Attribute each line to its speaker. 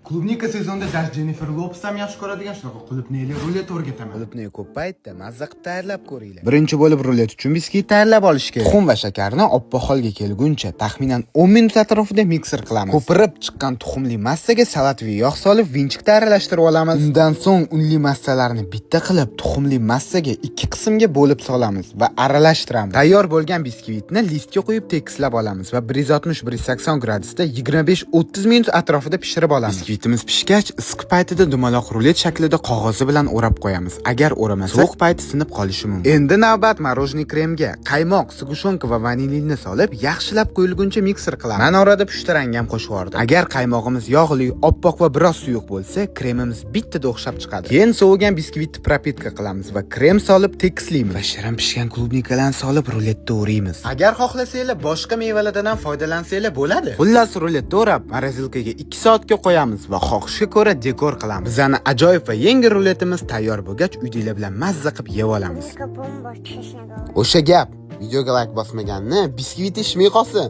Speaker 1: Клубника sezonida даже Jennifer Lopez ham yaxshi ko'radigan shunaqa qulupnayli rulet o'rgataman.
Speaker 2: Qulupnay ko'p paytda mazza qilib tayyorlab ko'ringlar. Birinchi bo'lib rulet uchun biskvit tayyorlab olish kerak. Tuxum va shakarni oppoq holga kelguncha taxminan 10 minut atrofida mikser qilamiz. Ko'pirib chiqqan tuxumli massaga salat va yog' solib vinchikda aralashtirib olamiz. Undan so'ng unli massalarni bitta qilib tuxumli massaga ikki qismga bo'lib solamiz va aralashtiramiz. Tayyor bo'lgan biskvitni listga qo'yib tekislab olamiz va 160-180 gradusda 25-30 minut atrofida pishirib olamiz. Biskvitimiz pishgach, issiq paytida dumaloq rulet shaklida qog'ozi bilan o'rab qo'yamiz. Agar o'ramasa, sovuq payti sinib qolishi mumkin. Endi navbat мороженое kremga. Qaymoq, сгущёнка va vanilinni solib, yaxshilab quyilguncha mikser qilamiz. Man orada pushti rang ham qo'shib yubordim. Agar qaymog'imiz yog'li, oppoq va biroz suyuq bo'lsa, kremimiz bittada o'xshab chiqadi. Keyin sovigan biskvitni пропитка qilamiz va krem solib tekislaymiz. Va shirin pishgan клубника larni solib ruletda o'raymiz. Agar xohlasanglar, boshqa mevalardan ham foydalansanglar bo'ladi. Xullas, ruletda o'rab, морозилка ga 2 soatga qo'yamiz va xohishga ko'ra dekor qilamiz. Bizani ajoyib va yengil ruletimiz tayyor bo'lgach, uydagilar bilan mazza qilib yeb olamiz.
Speaker 3: Bomba.
Speaker 2: O'sha gap, videoga like bosmaganni biskvit ishmay qolsin.